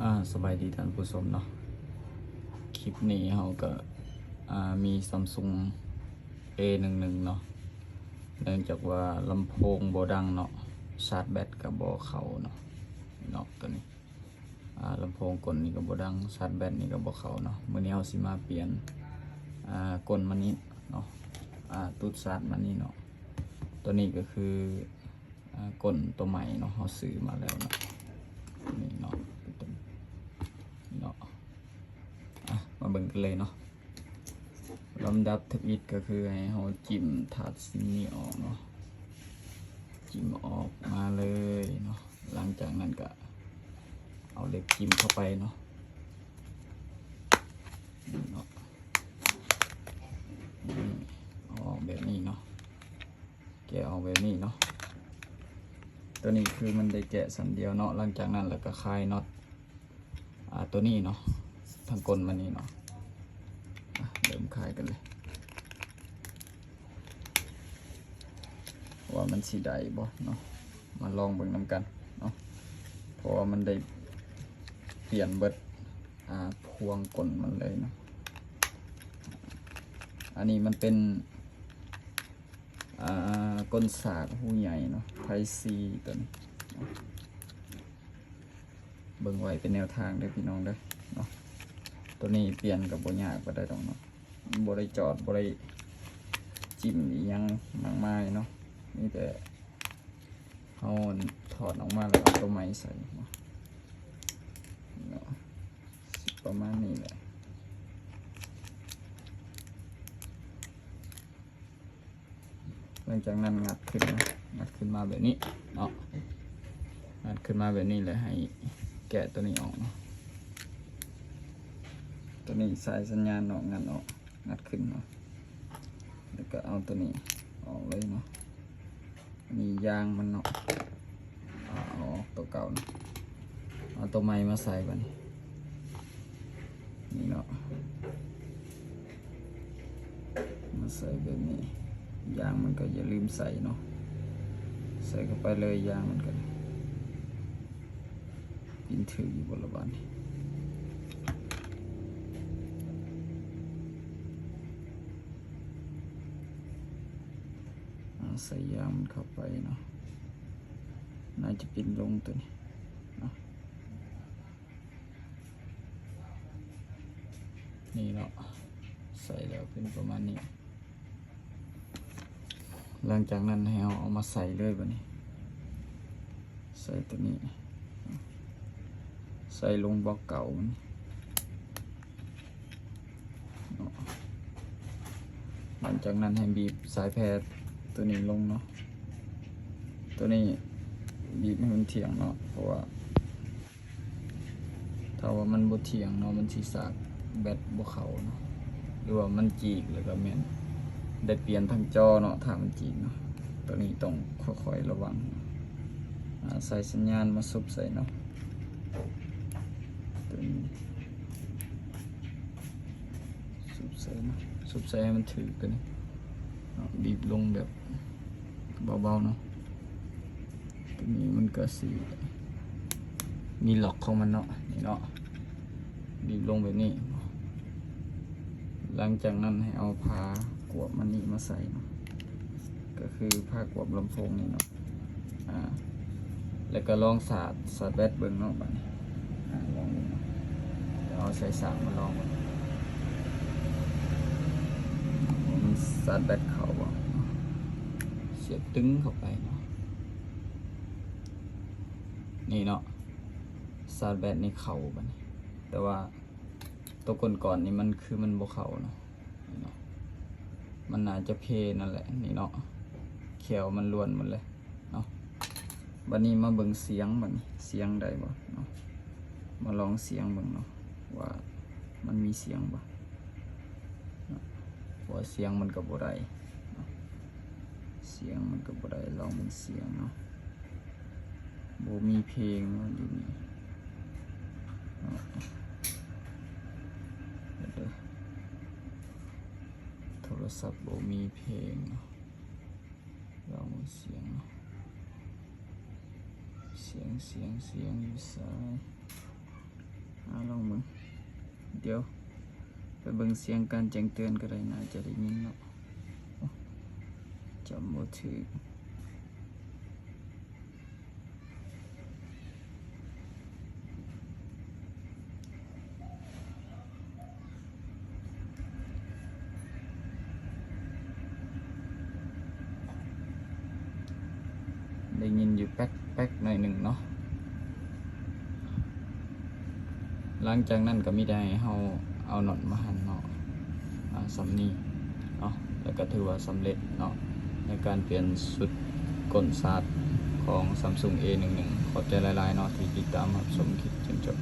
ອາ ສະບາຍດີທ່ານຜູ້ຊົມເນາະ. ຄລິບນີ້ເຮົາກະ ອາ ມີ Samsung A ໜຶ່ງໜຶ່ງເນາະ. ເນື່ອງຈາກວ່າລຳໂພງບໍ່ດັງເນາະ, ຊາດແບັດກະບໍ່ເຂົ້າເນາະ, ເນາະ ໂຕນີ້ ອາ ລຳໂພງກົ້ນນີ້ກະບໍ່ດັງ, ຊາດແບັດນີ້ກະບໍ່ເຂົ້າເນາະ. ມື້ນີ້ເຮົາຊິມາປ່ຽນ ອາ ກົ້ນມັນນີ້ເນາະ, ອາ ຕູດຊາດມັນນີ້ເນາະ. ໂຕນີ້ກະຄື ອາ ກົ້ນໂຕໃໝ່ເນາະ, ເຮົາຊື້ມາແລ້ວເນາະ, ນີ້ເນາະ ເປັນໂຕນີ້ເນາະ. ອາ ມາເບິ່ງກັນເລີຍເນາະ. ລຳດັບທຳອິດກະຄືໃຫ້ເຮົາຈິ້ມຖາດສິ່ງນີ້ອອກເນາະ, ຈິ້ມອອກມາເລີຍເນາະ. ຫຼັງຈາກນັ້ນກະເອົາເຫຼັກຈິ້ມເຂົ້າໄປເນາະ, ນີ້ເນາະ, ນີ້ ເອົາອອກແບບນີ້ເນາະ. ແກະອອກແບບນີ້ເນາະ. ໂຕນີ້ຄືມັນໄດ້ແກະສັນດຽວເນາະ. ຫຼັງຈາກນັ້ນລະກະຄາຍນັອດ ອາ ໂຕນີ້ເນາະ, ທາງກົ້ນມັນນີ້ເນາະ. ອາ ເລີ່ມຄາຍກັນເລີຍ ວ່າມັນຊິໄດ້ບໍ່ເນາະ, ມາລອງເບິ່ງນຳກັນເນາະ. ເພາະວ່າມັນໄດ້ປ່ຽນເບິດ ອາ ພວງກົ້ນມັນເລີຍເນາະ. ອັນນີ້ມັນເປັນ ອາ ກົ້ນສາກຮູໃຫຍ່ເນາະ, ໄພຊີ ໂຕນີ້. ເບິ່ງໄວ້ເປັນແນວທາງເດີພີ່ນ້ອງເດີເນາະ. ໂຕນີ້ປ່ຽນກະບໍ່ຍາກປານໃດດອກເນາະ, ບໍ່ໄດ້ຈອດ ບໍ່ໄດ້ຈິ້ມອີ່ຫຍັງມາກມາຍເນາະ, ມີແຕ່ ເຮົາຖອດອອກມາແລ້ວເອົາໂຕໃໝ່ໃສ່ເນາະ, ເນາະ ປະມານນີ້ແຫຼະ. ຫຼັງຈາກນັ້ນງັດຂຶ້ນມາ, ງັດຂຶ້ນມາແບບນີ້ເນາະ, ງັດຂຶ້ນມາແບບນີ້ແລ້ວໃຫ້ແກະໂຕນີ້ອອກເນາະ. ໂຕນີ້ສາຍສັນຍານເນາະ, ງັດອອກ ງັດຂຶ້ນເນາະ, ແລ້ວກະເອົາໂຕນີ້ອອກເລີຍເນາະ. ອັນນີ້ຢາງມັນເນາະ, ເອົາອອກໂຕເກົ່າເນາະ, ເອົາໂຕໃໝ່ມາໃສ່ບາດນີ້ ນີ້ເນາະ, ມາໃສ່ແບບນີ້. ຢາງມັນກະຢ່າລືມໃສ່ເນາະ, ໃສ່ເຂົ້າໄປເລີຍຢາງມັນກະ. ປິ່ນຖືກຢູ່ບໍ່ລະບາດນີ້? ອາ ໃສ່ຢາງມັນເຂົ້າໄປເນາະ, ໜ້າຈະປິ່ນລົງໂຕນີ້ເນາະ, ນີ້ເນາະ, ໃສ່ແລ້ວເປັນປະມານນີ້. ຫຼັງຈາກນັ້ນໃຫ້ເຮົາເອົາມາໃສ່ເລີຍບາດນີ້, ໃສ່ໂຕນີ້ ໃສ່ລົງບລັອກເກົ່າມັນ. ຫຼັງຈາກນັ້ນໃຫ້ບີບສາຍແພໂຕນີ້ລົງເນາະ, ໂຕນີ້ບີບໃຫ້ມັນທ່ຽງເນາະ, ເພາະວ່າ ຖ້າວ່າມັນບໍ່ທ່ຽງເນາະ ມັນຊິສາກແບັດບໍ່ເຂົ້າເນາະ, ຫຼືວ່າມັນຈີກແລ້ວກະແມ່ນໄດ້ປ່ຽນທັງຈໍເນາະ ຖ້າມັນຈີກເນາະ. ໂຕນີ້ຕ້ອງຄ່ອຍໆລະວັງ. ອາ ສາຍສັນຍານມາຊຸບໃສ່ເນາະ, ໂຕນີ້ຊຸບໃສ່ເນາະ, ຊຸບໃສ່ໃຫ້ມັນຖືກໂຕນີ້ເນາະ, ບີບລົງແບບ ເບົາໆເນາະ. ໂຕນີ້ມັນກະຊິມີລັອກຂອງມັນເນາະ, ນີ້ເນາະ, ບີບລົງແບບນີ້. ຫຼັງຈາກນັ້ນໃຫ້ເອົາຜ້າກວບມັນນີ້ມາໃສ່ເນາະ, ກະຄືຜ້າກວບລຳໂພງນີ້ເນາະ. ອາ ແລ້ວກະລອງສາດ ສາດແບັດເບິ່ງເນາະບາດນີ້. ອາ ລອງເບິ່ງເນາະ, ດຽວເອົາສາຍສາກມາລອງເບິ່ງ ວ່າມັນສາດແບັດເຂົ້າບໍ່ເນາະ. ສຽບຕຶງເຂົ້າໄປເນາະ, ນີ້ເນາະ, ສາດແບັດນີ້ເຂົ້າບາດນີ້, ແຕ່ວ່າໂຕກ້ອນໆນີ້ມັນຄືມັນບໍ່ເຂົ້າເນາະ. ນີ້ເນາະ, ມັນໜ້າຈະເພນັ້ນແຫຼະ ນີ້ເນາະ, ແຄວມັນລ້ວນໝົດເລີຍເນາະ. ບາດນີ້ມາເບິ່ງສຽງ ບາດນີ້ສຽງໄດ້ບໍ່ເນາະ, ມາລອງສຽງເບິ່ງເນາະ ວ່າມັນມີສຽງບໍ່ເນາະ, ເພາະວ່າສຽງມັນກະບໍ່ໄດ້ເນາະ, ສຽງມັນກະບໍ່ໄດ້. ລອງເບິ່ງສຽງເນາະ. ບໍ່ມີເພງເນາະ ດຽວນີ້ເນາະ, ເດີ ໂທລະສັບບໍ່ມີເພງເນາະ. ລອງເບິ່ງສຽງເນາະ, ສຽງ ສຽງ ສຽງຢູ່ໃສ? ອາ ລອງເບິ່ງ ດຽວໄປເບິ່ງສຽງການແຈ້ງເຕືອນກໍໄດ້ ໜ້າຈະໄດ້ຍິນເນາະ. ໂອ້ ຈຳບໍ່ຖືກ. ໄດ້ຍິນຢູ່ແປັກໆ ໜ້ອຍໜຶ່ງເນາະ. ຫຼັງຈາກນັ້ນກໍມີແຕ່ໃຫ້ເຮົາເອົານັອດມາຫັນເນາະ ອາ ສ່ຳນີ້ເນາະ ແລ້ວກໍຖືວ່າສຳເລັດເນາະ ໃນການປ່ຽນຊຸດກົ້ນສາດຂອງ Samsung A ໜຶ່ງໜຶ່ງ. ຂອບໃຈຫຼາຍໆເນາະ ທີ່ຕິດຕາມຮັບຊົມຄລິບຈົນຈົບ.